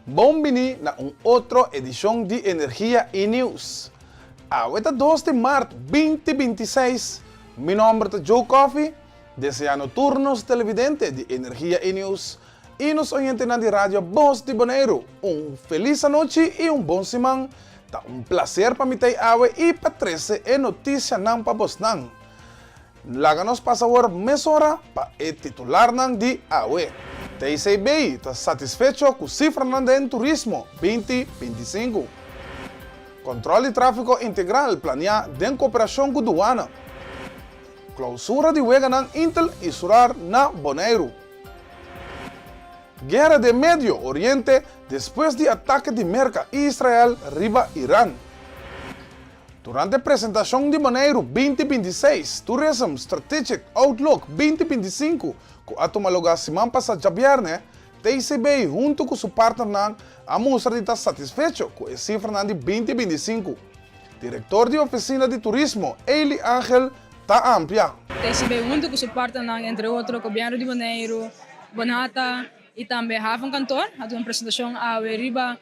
Bon bini na un otro edishon di Energia i News. Awe ta dos di mart 2026. Mi nòmber ta Joe Coffie, deseando tur nos televidente di Energia i News i nos oyentenan di Radio Bos di Boneiru un felis anochi i un bon siman. Ta un plaser pa mi ta ei awe i pa trese e notisianan pa bosnan. Laga nos pasa awor mesora pa e titularnan di awe. TCB ta satisfecho ku sifranan den turismo 2025. Kòntròl di tráfiko integral planiá den koperashon ku duana. Klousura di weganan Intel i Surar na Boneiru. Guera den Medio Oriente despues di atake di Merka i Israel riba Iran. Durante presentashon di Boneiru 2026 Tourism Strategic Outlook 2025 ku a tuma lugá siman pasá djabièrnè, TCB huntu ku su partnernan a mustra di ta satisfecho ku e sifranan di 2025. Direktor di Ofisina di Turismo, Eily Angel, ta amplia. TCB huntu ku su partnernan, entre otro Gobièrnu di Boneiru, Bonhata i tambe Havenkantoor a duna un presentashon awe riba.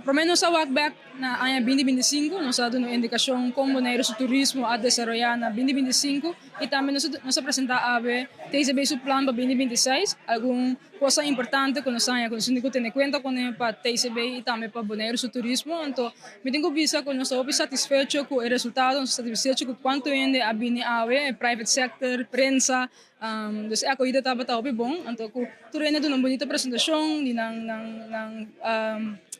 Promé nos a wak bèk na aña 2025, nos a duna un indikashon kon Boneiru su turismo a desaroyá na 2025 i tambe nos nos a presentá awe TCB su plan pa 2026, algun kosnan importante ku nos haña ku nos tin ku tene kuenta kuné pa TCB i tambe pa Boneiru su turismo. Anto mi tin ku bisa ku nos ta hopi satisfecho ku e resultado, nos ta satisfecho ku kuantu hende a bini awe, e private sector, prensa. Dus e akohida tabata hopi bon, anto ku tur hende a duna un bunita presentashon di nan nan nan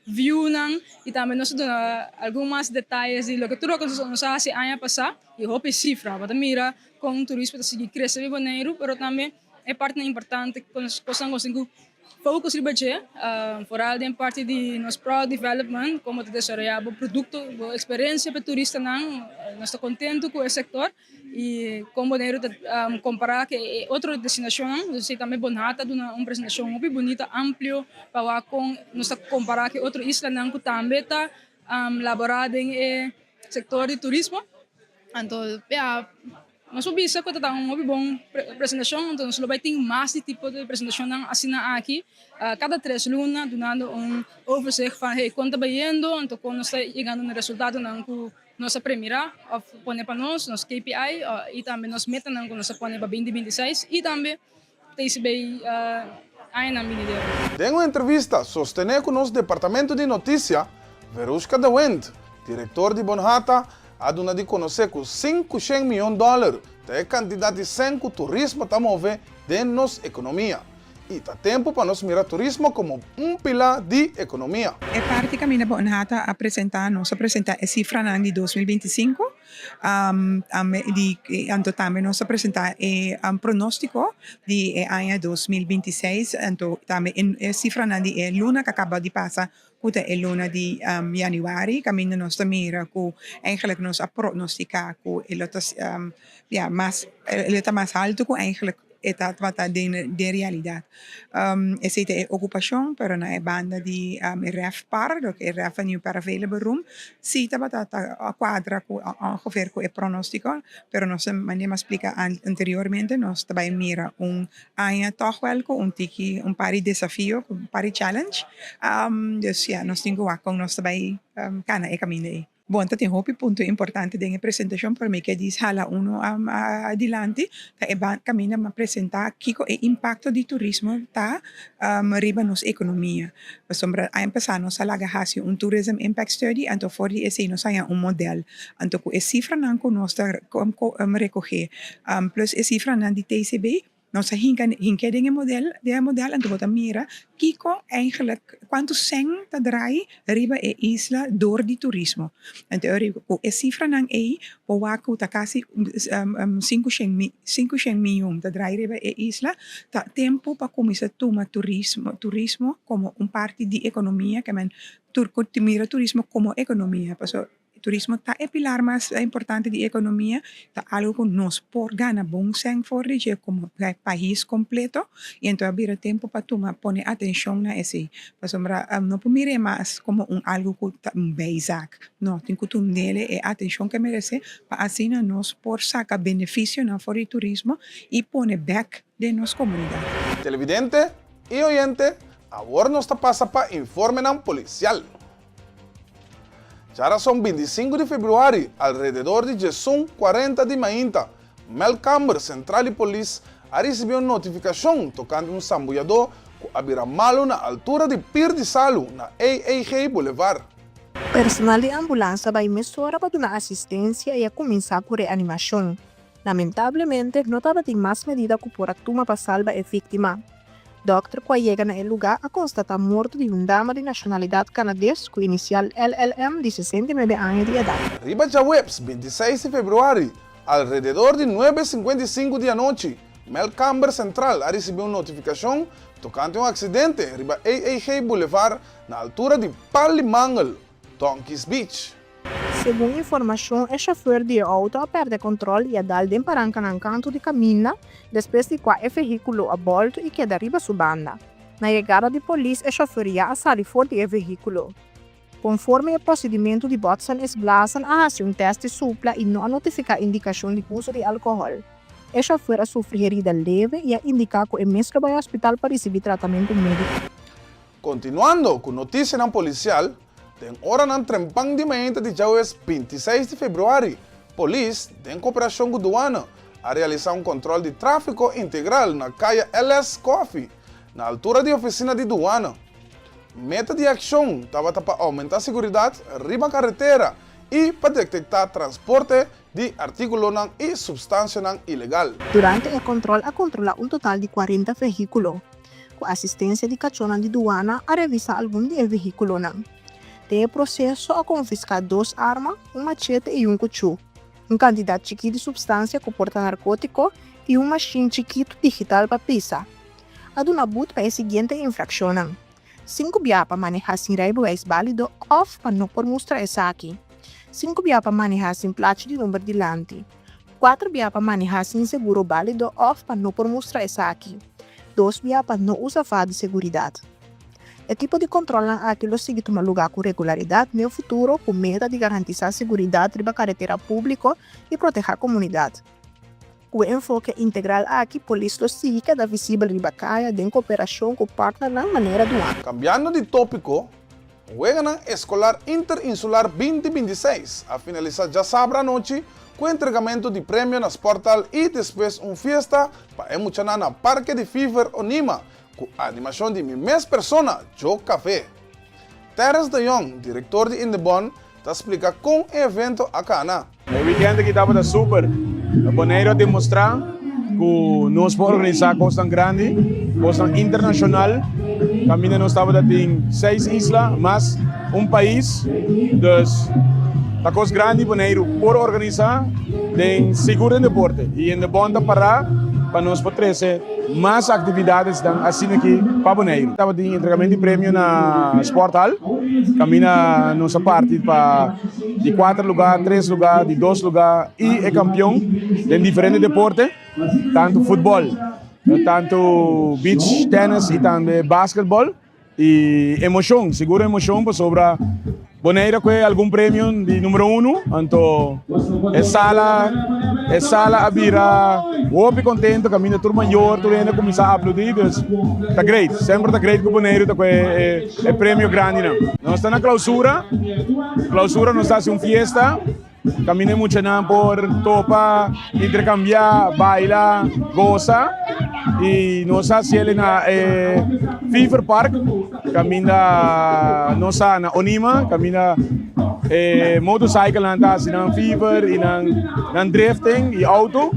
viewnan i tambe nos a duna algun mas detayes di loke tur loke nos a hasi aña pasá i hopi sifra. Bo ta mira kon turismo ta sigui krese riba Boneiru, pero tambe e partinan importante kosnan ku nos tin ku focus riba dje, foral den parti di nos product development, komo ta desaroyá bo produkto, bo eksperensia pa e turistanan. Nos ta kontentu ku e sektor. I kon Boneiru ta kompará ku e otro destinashonnan. Nos tambe Bonhata a duna un presentashon hopi bunita, amplio, pa wak kon nos ta kompará ku e otro islanan ku tambe ta laborá den e sektor di turismo. Anto ya, nos por bisa ku ta un hopi bon presentashon, anto nos lo bai tin mas di tipo di presentashonnan asina aki kada tres luna, dunando un overzicht van hey kon ta bayendo, anto kon nos ta yegando na resultatonan ku nos a premirá òf pone pa nos, nos KPI i tambe nos metanan ku nos a pone pa 2026 i tambe TCB añanan binidero. Den un entrevista sostené ku nos departamento di notisia, Verushka de Windt, direktor di Bonhata, a duna di konosé ku 500 mion dòler ta e kantidat di sèn ku turismo ta move den nos ekonomia. I ta tempu pa nos mira turismo komo un pilá di ekonomia. E parti kaminda Bonhata a presentá, nos a presentá e sifranan di 2025, di anto tambe nos a presentá e pronóstiko di e aña 2026, anto tambe e sifranan di e luna ku a kaba di pasa ku ta e luna di yanüari, kaminda nos ta mira ku eigenlijk nos a pronostiká ku e lo ta ya mas e lo ta mas haltu ku eigenlijk e ta tabata den den realidat. Esei ta e okupashon, pero na e banda di e RevPAR, loke e Revenue Per Available Room, si tabata ta kuadra ku ongeveer ku e pronostiko, pero nos manera mi a splika anteriormente nos ta bai mira un aña tòg wèl ku un tiki un par di desafio, un par di challenge. Dus ya, nos tin ku wak kon nos ta bai kana e kaminda ei. Bon, ta tin hopi punto importante den e presentashon, pero mi ke dis hala unu adilanti, ta e kaminda mi a presentá kiko e impakto di turismo ta riba nos ekonomia. Pasobra aña pasá nos a laga hasi un Tourism Impact Study, anto for di esei nos haña un modèl. Anto ku e sifranan ku nos ta rekohé plus e sifranan di TCB, nos a hinka hink'é den e modèl den e modèl anto bo ta mira kiko eigenlijk kuantu sèn ta drai riba e isla dor di turismo. Anto e ora ku e sifranan ei bo wak ku ta kasi 500 miyon ta drai riba e isla, ta tempu pa kuminsá tuma turismo turismo komo un parti di ekonomia ke men tur ku mira turismo komo ekonomia pasobra turismo ta e pilar mas importante di ekonomia, ta algu ku nos por gana bon sèn for di dje komo pais kompleto i enton a bira tempu pa tuma pone atenshon na esei pasobra no por mir'é mas komo un algu ku ta un bijzaak no tin ku tun'el e atenshon ku e meresé pa asina nos por saka benefisionan for di turismo i pone bèk den nos komunidat. Televidente i oyente. Awor nos ta pasa pa informenan polisial. Djarason 25 di februari, alrededor di djesun 40 di mainta, Meldkamber Sentral di Polis a risibí un notifikashon tokante un sambuyadó ku a bira malu na altura di Pir di Salu na AAG Boulevard. Personal di ambulans a bai mesora pa duna asistensia i a kuminsá ku reanimashon. Lamentablemente, no tabatin mas medida ku por a tuma pa salba e víktima. Dòkter ku a yega na e lugá a konstatá morto di un dama di nashonalidat kanades ku inisial LLM di 69 aña di edat. Riba djaweps 26 di februari, alrededor di nuebe 55 di anochi, Meldkamber Sentral a risibí un notifikashon tokante un aksidente riba AAG Boulevard na altura di Pal di Mangel, Donkeys Beach. Segun informashon, e shofùr di e outo a pèrdè kòntròl i a dal den parankanan kantu di kaminda, despues di kua e vehíkulo a bòltu i keda riba su banda. Na yegada di polis e shofùr ya a sali for di e vehíkulo. Konforme e prosedimentu di Botsen is Blazen a hasi un tèst di supla i no a notifiká indikashon di uso di alkohòl. E shofùr a sufri herida leve i a indiká ku e mes lo bai hospital pa risibí tratamentu médiko. Kontinuando ku notisianan polisial, den oranan trempan di mainta di djaweves 26 di februari, polis, den koperashon ku duana, a realisá un kòntròl di tráfiko integral na kaya LS Coffee, na altura di ofisina di duana. Meta di e akshon tabata pa oumentá siguridat riba karetera i pa detektá transporte di artíkulonan i supstansianan ilegal. Durante e kòntròl a kontrolá un total di 40 vehíkulo. Ku asistensia di kachónan di duana a revisá algun di e vehíkulonan. Den e proseso a konfiská dos arma, un machete i un kuchú, un kantidat chikí di supstansia ku por ta narkótiko i un mashin chikitu digital pa pisa. A duna but pa e siguiente infrakshonnan, Sinku bia pa manehá sin reibewijs bálido òf pa no por mustra esaki, sinku bia pa manehá sin plachi di number dilanti, kuater bia pa manehá sin seguro bálido òf pa no por mustra esaki, dos bia pa no usa fa di seguridat. E tipo di kòntròlnan aki lo sigui tuma lugá ku regularidat den futuro ku meta di garantisá seguridat riba karetera públiko i protehá komunidat. Ku e enfoke integral aki, polis lo sigui keda visibel riba kaya den koperashon ku partnernan manera duana. Kambiando di tópiko, Weganan Eskolar Interinsular 2026 a finalisá djasabra anochi ku entregamentu di premio na Sporthal i despues un fiesta pa e muchanan na Parke di Fever Onima ku animashon di mi mes persona, Joe Café. Terrence de Jong, direktor di Indebon, ta splika kon e evento a kana. E weekend aki tabata super. Boneiru a demostrá ku nos por organisá kosnan grandi, kosnan internashonal. Kaminda nos tabata tin seis isla mas un pais. Dus ta kos grandi Boneiru por organisá den sigur den deporte. I Indebon ta pará pa nos por trese mas aktividadesnan asina aki pa Boneiru. Tabatin entregamentu di premio na Sporthal. Kaminda nos a parti pa di kuater lugá, tres lugá, di dos lugá i e kampion den diferente deporte, tantu futbòl, tantu beach tennis i tambe basketbòl. I emoshon, sigur emoshon pasobra Bonaire a kohe algun premio di numero uno, anto e sala e sala a bira hopi contento caminda tur mayor tur hende a cuminsa aplaudi dus ta great semper ta great cu Bonaire ta kohe e premio grandinan. Nos ta na clausura, clausura nos ta haci un fiesta. Caminda e muchanan por topa, intercambia, baila, goza y nos a haciele na e Fever Park caminda nos a na Onima caminda e motorcyclenan ta haci nan fever y nan nan drifting y auto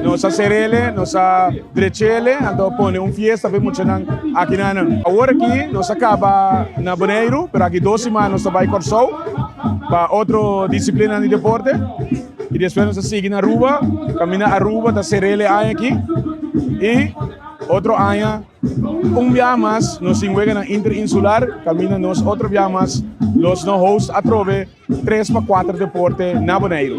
nos a cerele nos a drechele anto a pone un fiesta pa e muchanan aki nan. Awor aki nos a caba na Boneiru pero aki dos siman nos ta bay Corsou. Pa otro disiplinanan di deporte y despues nos ta sigui na Aruba, caminda Aruba ta cerele aña aki y otro aña un biaha mas nos tin weganan interinsular caminda nos otro biaha mas los no host atrobe tres pa cuater deporte na Boneiru.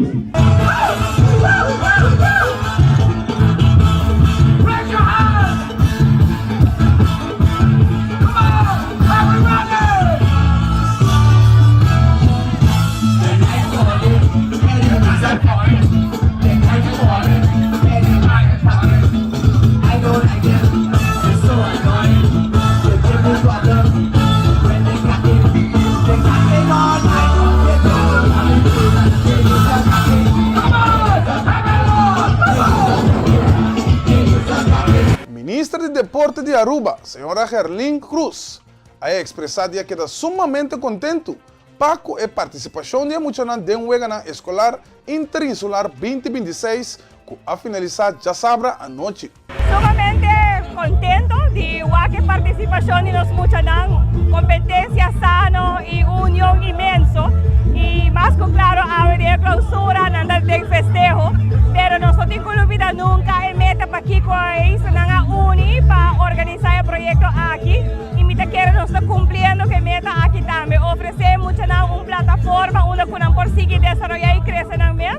Deporte di Aruba, señora Gerlin Cruz, a expresa di a keda sumamente contento pa cu e participacion di e muchanan den Weganan Escolar Interinsular 2026 cu a finalisa djasabra anochi. Sumamente contento di wak e participacion di nos muchanan, competencia sano y un union inmenso y mas cu claro awe den e clausura nan ta den festeho, pero nos no tin cu lubida nunca e meta pakico e islanan a uni pa organisa e proyecto aki y mi ta kere nos ta cumpliendo cu e meta aki tambe, ofrece e muchanan un plataforma unda cu nan por sigui desaroya y crece nan mes.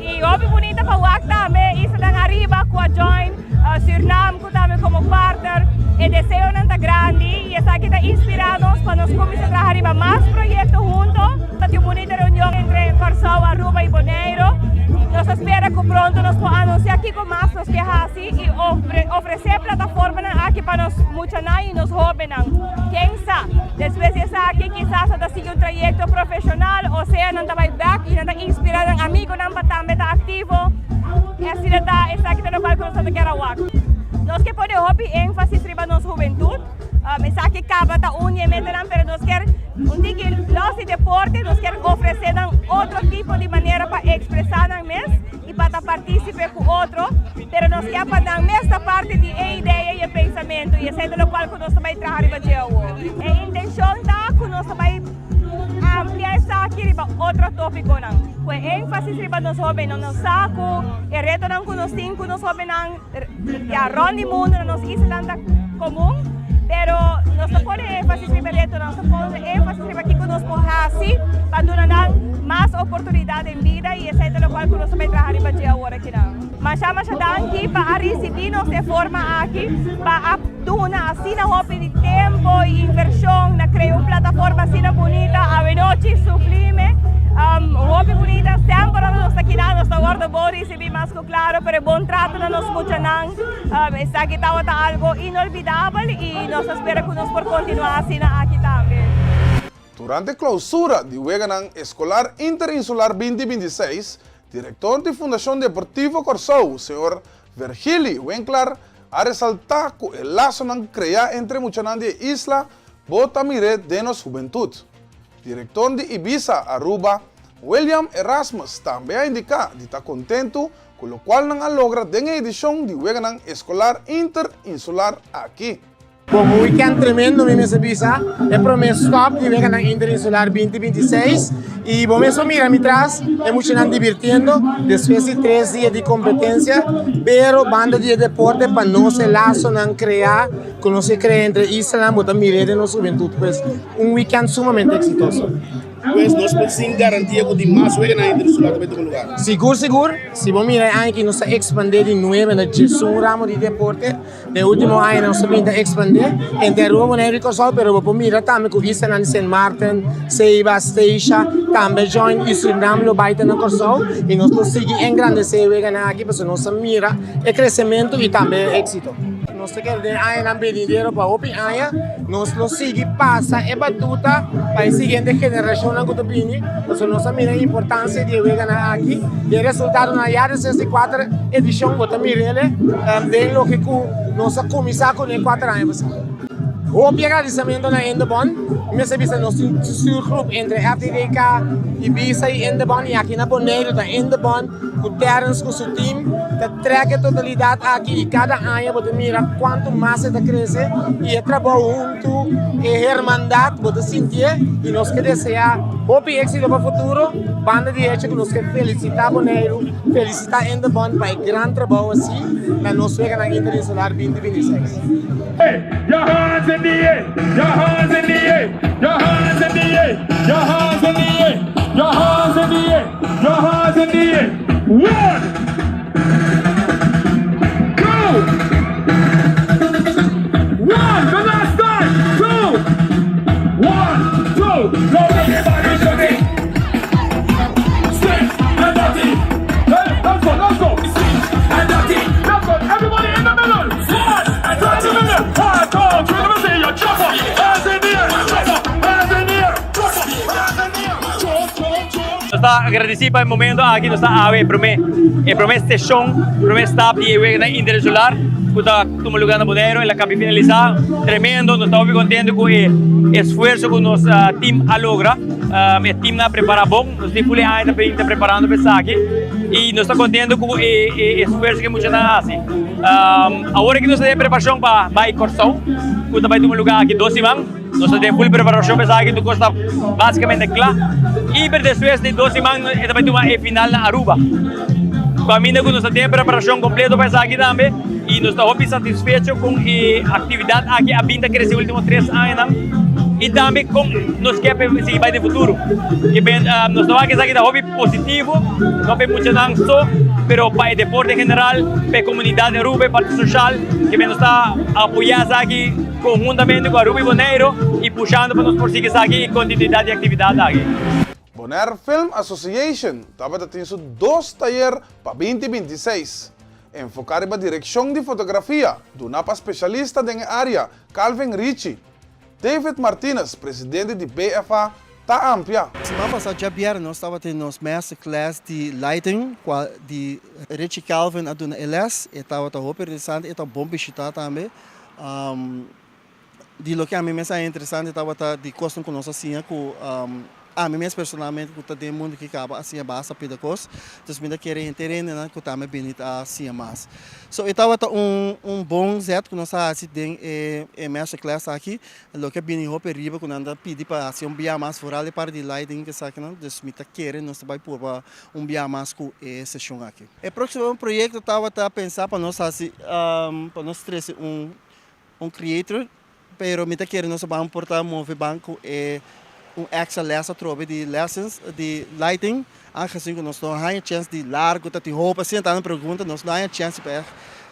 Y hopi bunita pa wak tambe islanan ariba cu a join Surinam cu tambe como partner. E deseonan ta grandi y esaki ta inspira nos pa nos cuminsa traha riba mas proyecto hunto. Ta tin un bunita reunion entre Corsou, Aruba y Boneiro. Nos ta spera cu pronto nos por anuncia kico mas nos ke haci y ofrece plataformanan aki pa nos muchanan y nos hobennan. Ken sa, despues di esaki kisas nan ta sigui un trayecto profesional o sea nan ta bay bek y nan ta inspira nan amigonan pa tambe ta activo. Y asina ta, esaki ta locual cu nos ta kier a wak. Nos ke pone hopi enfasis riba nos hubentud. Esaki caba ta un di e metanan, pero nos kier un tiki los di deporte, nos kier ofrece nan otro tipo di manera pa expresa nan mes y pa ta participe cu otro, pero nos kier pa nan mes ta parti di e idea y e pensamento y esey ta locual cu nos ta bay traha riba dje awor. E intencion ta cu nos ta bay amplia esaki riba otro topiconan, cu e enfasis riba nos hobennan. Nos sa cu e retonan cu nos tin cu nos hobennan ya rond di mundo na nos islanan ta comun, pero nos ta pone enfasis riba e retonan, nos ta pone enfasis riba kico nos por haci pa duna nan mas oportunidad den bida y esey ta locual cu nos ta bay traha riba dje awor akinan. Masha masha danki pa a ricibi nos den forma aki, pa a duna asina hopi di tempo y inversion na crea un plataforma asina bunita, awenochi sublime, hopi bunita, semper ora nos ta kina nos ta wordo bon ricibi mas cu claro, pero e bon trato na nos muchanan, esaki tabata algo inolvidabel y nos ta spera cu nos por continua asina aki tambe. Durante clausura di Weganan Escolar Interinsular 2026, Direktor di Fundashon Deportivo Kòrsou, señor Vergili Winklar, a resaltá ku e lasonan kreá entre muchanan di e isla bo ta mir'é den nos hubentut. Direktor di Ibisa Aruba, William Erasmus tambe a indiká di ta kontentu ku lokual nan a logra den e edishon di Weganan Eskolar Interinsular aki. Bon, un weekend tremendo mi mester bisa. E prome stop di Weganan Interinsular 2026 y bo mes por mira mi tras e muchanan divirtiendo despues di tres dia di competencia, pero banda di e deporte pa nos e lasonan crea cu nos e crea entre islanan bo ta mira den nos hubentud pues un weekend sumamente exitoso. Pues nos por sin garantia cu tin mas weganan interinsular ta bay tuma lugar. Sigur sigur, si bo mira e aña aki nos ta expande di nuebe na diesun ramo di deporte. Den ultimo añanan nos ta bin ta expande entre Aruba, Bonaire y Kòrsou, pero bo por mira tambe ku islanan di Sint Maarten, Seiba, Statia tambe join y Surinam lo bai ta na Kòrsou y nos lo sigui engrandece e weganan aki pasobra nos ta mira e crecemento y tambe e exito. Nos ta kere den añanan benidero pa hopi aña nos lo sigui pasa e batuta pa e siguiente generacionnan ku ta bini pasobra nos ta mira e importancia di e weganan aki y e resultadonan ya den 64 edicion bo ta mir'e. Den loke ku nos a kuminsá kuné kuater aña pasá. Hopi agradesimentu na Indebon. Mi mester bisa nos tin stuurgroep entre FDDK, Ibisa i Indebon i aki na Boneiru ta Indebon ku Terrence ku su team ta trèk e totalidat aki i kada aña bo ta mira kuantu mas e ta krese i e trabou huntu, e hermandat bo ta sintié i nos ke deseá hopi éksito pa futuro. Banda di hecho ku nos ke felisitá Boneiru. Felicita Indebon pa e gran trabou haci na nos Weganan Interinsular 2026. Your hands in the air, your hands in the air, your hands in the air, your hands in the air, your hands in the air, your hands in the air. One, two, one, the last time, two, one, two. Now everybody shake it. Nos ta agradeci pa e momento aki, nos ta awe e prome e prome station, prome stap di e weganan interinsular. ku ta tuma lugá na Boneiru. El a kabi finalisá tremendo. Nos ta hopi kontento ku e esfuerso ku nos team a logra. E teamnan a prepará bon. Nos tin ful e aña ta bin ta preparando pa esaki i nos ta kontento ku e esfuerso ku e muchanan a hasi. Awor aki nos ta den preparashon pa bai Kòrsou ku ta bai tuma lugá aki dos siman. Nos ta den ful preparashon pa esaki, tur kos ta basikamente kla. I pero despues di dos siman e ta bai tuma e final na Aruba. Kaminda ku nos ta den preparashon kompleto pa esaki tambe i nos ta hopi satisfecho kon e aktividat aki a bin ta krese ultimo tres añanan i tambe kon nos ke pa sigui bai den futuro. Ke ben nos ta wak esaki ta hopi positivo, no pa e muchanan so, pero pa e deporte en general, pa e komunidat di Aruba, e parti soshal, ke ben nos ta apoya esaki konhuntamente ku Aruba i Boneiru i pushando pa nos por sigui esaki i kontinuidat di e aktividat aki. Bonaire Film Association tabata tin su dos tayer pa 2026, enfoká riba direkshon di fotografia duná pa spesialista den e área Calvin Ritchie. David Martinez, presidente di BFA, ta amplia. Siman pasá djabièrnè nos tabatin nos masterclass di lighting kua di Ritchie Calvin a duna e lès. E tabata hopi interesante, e ta bon bishitá tambe. Di loke ami mes a haña interesante tabata di kosnan ku nos a siña ku ami mes personalmente ku ta den mundu ki kaba a siña basta pida kos. Entonces mi ta kere henter hendenan ku tambe bini ta siña mas. So e tabata un un bon zet ku nos a hasi den e e masterclass aki. Loke a bini hopi riba ku nan ta pidi pa hasi un bia mas vooral e parti di lighting esakinan. Dus mi ta kere nos ta bai purba un bia mas ku e seshon aki. E próksimo proyekto tabata pensa pa nos hasi pa nos trese un un creator pero mi ta kere nos a ban por ta move ban cu e un extra les atrobe di lessons di lighting aangezien cu nos no haya chance di largo ta tin hopi asina ta nan pregunta nos no haya chance pa echt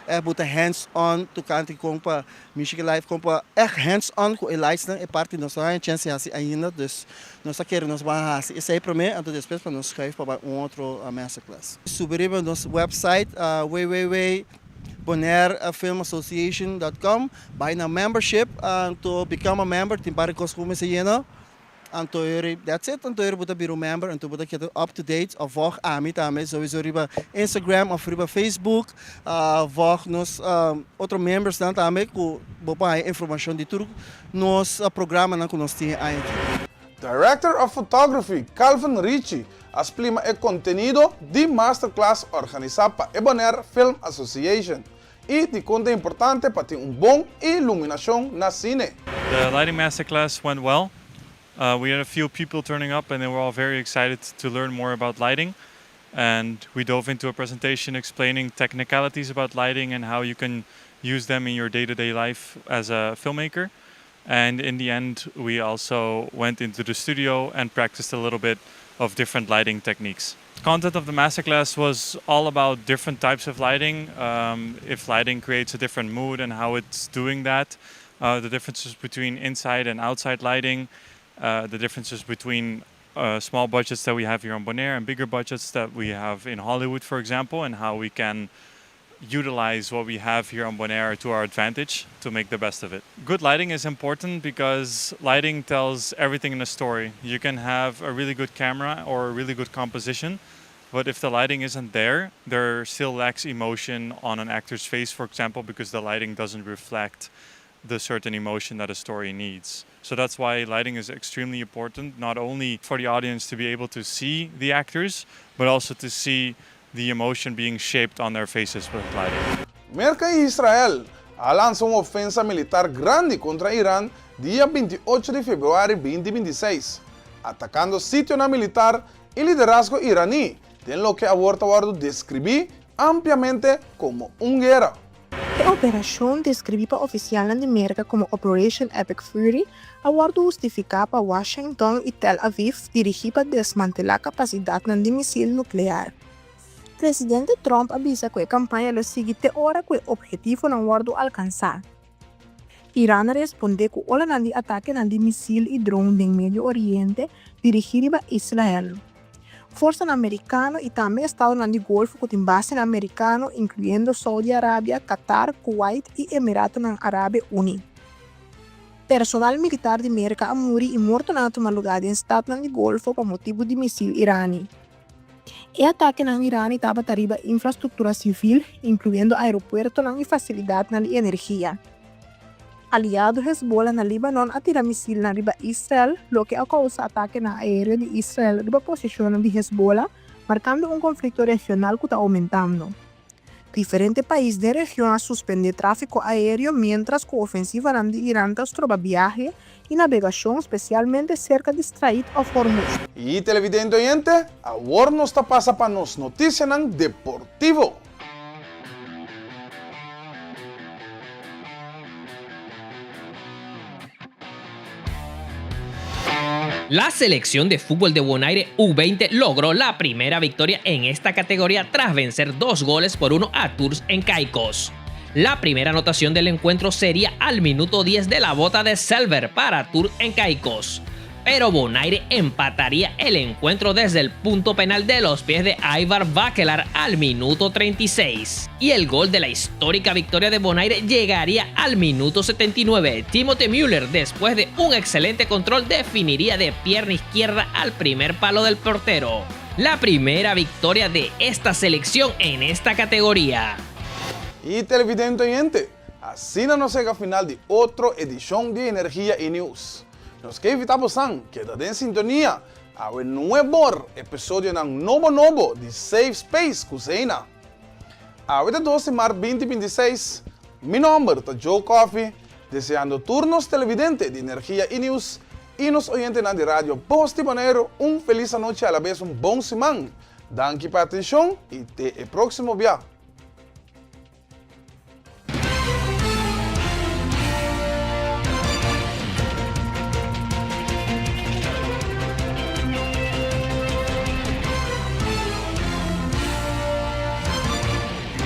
echt buta hands on tocante con pa Michigan Live con pa echt hands on cu e lights nan e parti nos no haya chance di haci ainda dus nos ta kere nos ban haci esey prome anto despues pa nos schuif pa bai un otro masterclass. Subi riba nos website www. bonairefilmassociation.com bai na membership anto become a member tin par di kos ku bo mester yena anto yori that's it anto yori bo ta bira un member anto bo ta keda up to date of volg ami tambe souiso riba Instagram of riba Facebook volg nos otro membersnan tambe ku bo por haña informashon di tur nos programanan ku nos tin aña aki. Director of Photography Calvin Ritchie a splima e kontenido di masterclass organisá pa e Bonaire Film Association i dikon ta importante pa tin un bon iluminashon na sine. The lighting masterclass went well. We had a few people turning up and they were all very excited to learn more about lighting. And we dove into a presentation explaining technicalities about lighting and how you can use them in your day-to-day life as a filmmaker. And in the end, we also went into the studio and practiced a little bit of different lighting techniques. Content of the masterclass was all about different types of lighting, if lighting creates a different mood and how it's doing that, the differences between inside and outside lighting, the differences between small budgets that we have here on Bonaire and bigger budgets that we have in Hollywood, for example, and how we can utilize what we have here on Bonaire to our advantage to make the best of it. Good lighting is important because lighting tells everything in a story. You can have a really good camera or a really good composition, but if the lighting isn't there, there still lacks emotion on an actor's face, for example, because the lighting doesn't reflect the certain emotion that a story needs. So that's why lighting is extremely important, not only for the audience to be able to see the actors, but also to see the emotion being shaped on their faces with lighting. Merka i Israel a lansa un ofensa militar grandi kontra Iran dia 28 di febrüari 2026, atakando sitionan militar i liderazgo iraní den loke awor ta wòrdu deskribí ampliamente komo un guera. E operashon, deskribí pa ofisialnan di Merka komo Operation Epic Fury, a wòrdu hustifiká pa Washington i Tel Aviv dirigí pa desmantelá kapasidatnan di misil nuklear. Presidente Trump a bisa ku e kampaña lo sigui te ora ku e ophetivonan wòrdu alkansá. Iran a respondé ku olanan di atakenan di misil i drone den Medio Oriente dirigí riba Israel. Forsanan merikano i tambe estadonan di Golfo ku tin basenan merikano, inkluyendo Saudi Arabia, Qatar, Kuwait i Emiratonan Arabe Uni. Personal militar di Merka a muri i mortonan a tuma lugá den statnan di Golfo pa motibu di misil irani. E atakenan Irani tabata riba infrastruktura sivil, inkluyendo aeropuertonan i fasilidatnan di energia. Aliado Hezbollah na Libanon a tira misilnan riba Israel, loke a kousa atakenan aéreo di Israel riba posishonnan di Hezbollah, markando un konflikto regional ku ta oumentando. Diferente pais den region a suspendé tráfiko aéreo miéntras ku ofensivanan di Iran ta stroba biahe i nabegashon, spesialmente serka di Strait of Hormuz. I televidente oyente, awor nos ta pasa pa nos notisianan deportivo. La selección de fútbol de Bonaire U20 logró la primera victoria en esta categoría tras vencer dos goles por uno a Tours en Caicos. La primera anotación del encuentro sería al minuto 10 de la bota de Selver para Tours en Caicos pero Bonaire empataría el encuentro desde el punto penal de los pies de Ivar Bakelar al minuto 36. Y el gol de la histórica victoria de Bonaire llegaría al minuto 79. Timothy Müller, después de un excelente control, definiría de pierna izquierda al primer palo del portero. La primera victoria de esta selección en esta categoría. I televidente oyente, asina nos a yega final di otro edishon di Energia i News. Nos ke invitá bosan keda den sintonia awe nuebor episodionan nobo nobo di Safe Space ku Zeina. Awe ta dos di mart binti 26, mi nomber ta Joe Coffie, deseando tur nos televidente di Energia i News i nos oyentenan di Radio Bos di Boneiru un felis anochi alabes un bon siman. Danki pa atenshon i te e próksimo bia.